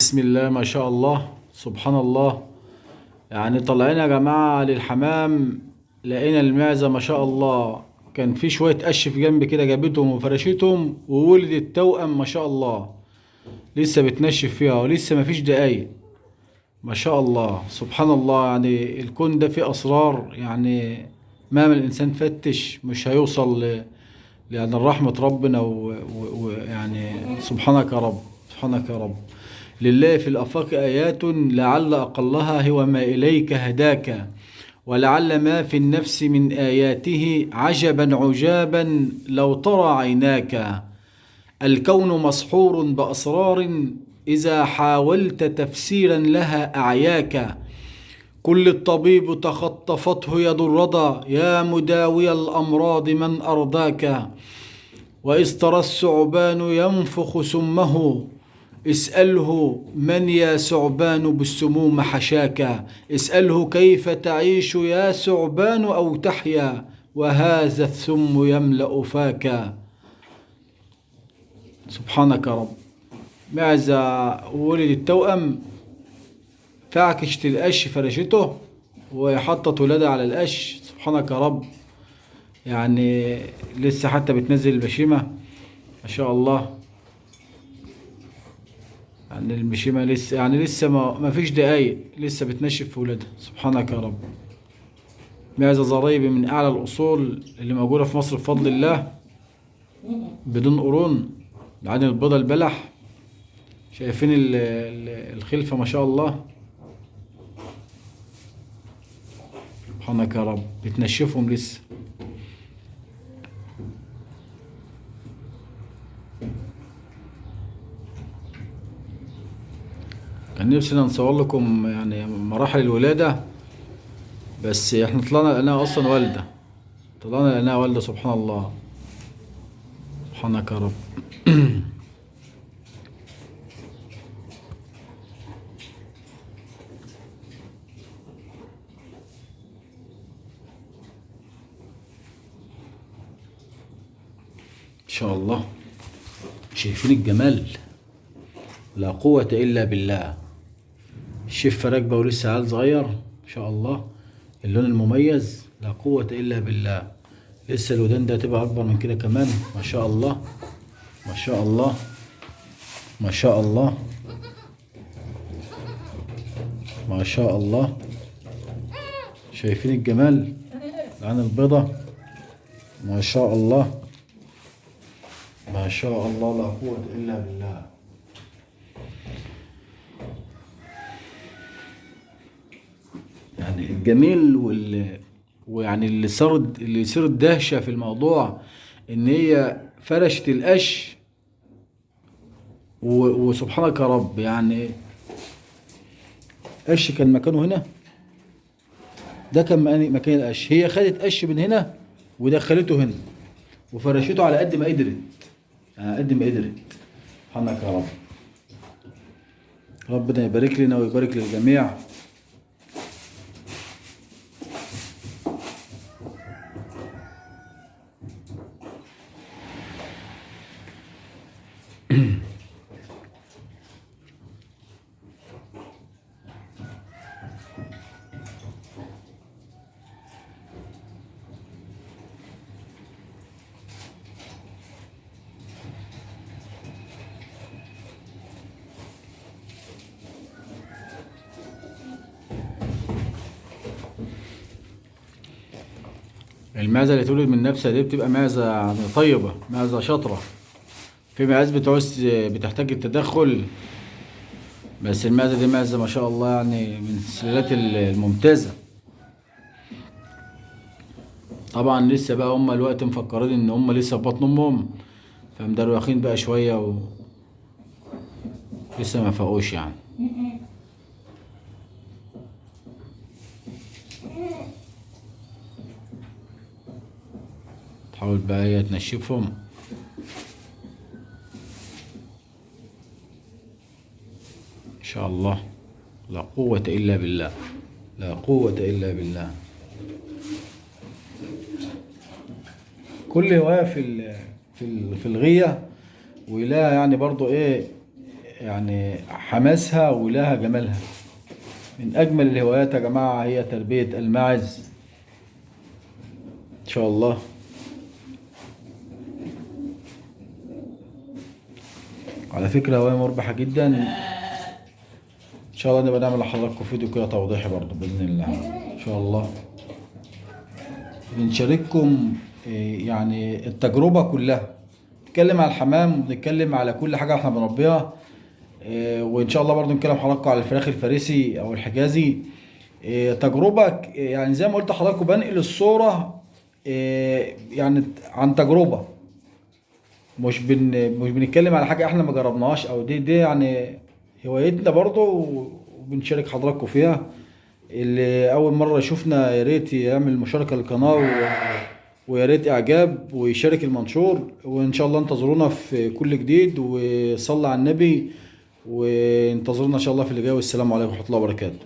بسم الله ما شاء الله، سبحان الله. يعني طالعين يا جماعة للحمام، لقينا المعزة ما شاء الله، كان في شوية قش في جنب كده، جابتهم وفرشتهم وولدت توأم ما شاء الله، لسه بتنشف فيها ولسه ما فيش دقايق ما شاء الله، سبحان الله. يعني الكون ده فيه أسرار، يعني مهما الإنسان فتش مش هيوصل يعني رحمة ربنا ويعني سبحانك يا رب، سبحانك يا رب. لله في الآفاق آيات لعل أقلها هو ما إليك هداك، ولعل ما في النفس من آياته عجبا عجابا لو ترى عيناك. الكون مسحور بأسرار إذا حاولت تفسيرا لها أعياك. كل الطبيب تخطفته يد الرضا، يا مداوي الأمراض من أرضاك. وإذ ترى الثعبان ينفخ سمه، اسأله من يا ثعبان بالسموم حشاك. اسأله كيف تعيش يا ثعبان أو تحيا، وهذا السم يملأ فاك. سبحانك يا رب. معزة ولد التوأم، فعكشت القش فرشته وحطت ولادها على القش. سبحانك يا رب. يعني لسه حتى بتنزل البشيمة ما شاء الله. يعني المشيمة لسه، يعني لسه ما فيش دقايق، لسه بتنشف في ولادها. سبحانك يا رب. معزة زرايبي من أعلى الأصول اللي موجودة في مصر بفضل الله، بدون قرون، العين البيضة البلح. شايفين الخلفة ما شاء الله. سبحانك يا رب، بتنشفهم لسه. كان نفسنا نصور لكم يعني مراحل الولادة، بس احنا طلعنا لقيناها اصلا والدة، طلعنا لقيناها والدة. سبحان الله، سبحانك يا رب. ان شاء الله. شايفين الجمال، لا قوة الا بالله. الشفة راكبة ولسه عيل صغير ما شاء الله، اللون المميز، لا قوة إلا بالله. لسه الودان ده هتبقى أكبر من كده كمان ما شاء الله، ما شاء الله، ما شاء الله، ما شاء الله. شايفين الجمال، العين البيضة ما شاء الله، ما شاء الله، لا قوة إلا بالله. يعني الجميل ويعني اللي يصير الدهشة في الموضوع إن هي فرشت القش وسبحانك يا رب. يعني قش كان مكانه هنا، ده كان مكان القش، هي خدت قش من هنا ودخلته هنا وفرشته على قد ما قدرت، على قد ما قدرت. سبحانك يا رب. ربنا يبارك لنا ويبارك للجميع. المعزة اللي تولد من نفسها دي بتبقى معزة يعني طيبة، معزة شاطرة. في معز بتعوز بتحتاج التدخل، بس المعزة دي معزة ما شاء الله، يعني من السلالات الممتازة. طبعا لسه بقى هم الوقت مفكرين ان هم لسه في بطن امهم، فمدروخين بقى شوية ولسه ما فاقوش يعني. تحاول بقى هي تنشفهم. ان شاء الله، لا قوة الا بالله، لا قوة الا بالله. كل هواية في الغية، ولا يعني برضو ايه يعني حماسها ولها جمالها. من اجمل الهوايات يا جماعة هي تربية الماعز ان شاء الله. على فكرة هواية مربحة جدا، ان شاء الله نبقى نعمل لحضراتكم فيديو كده توضيحي برضو بإذن الله ان شاء الله. بنشارككم يعني التجربة كلها، نتكلم على الحمام ونتكلم على كل حاجة احنا بنربيها، وان شاء الله برضو نتكلم حضراتكم على الفراخ الفارسي او الحجازي. تجربة يعني زي ما قلت لحضراتكم بنقل الصورة، يعني عن تجربة، مش بنتكلم على حاجة احنا ما جربناهاش، او دي يعني هوايتنا برضو وبنشارك حضراتكم فيها. اللي اول مرة يشوفنا يا ريت يعمل مشاركة للقناة ويا ريت اعجاب ويشارك المنشور، وان شاء الله انتظرونا في كل جديد، وصلى على النبي، وانتظرونا ان شاء الله في اللي جاي. والسلام عليكم ورحمة الله وبركاته.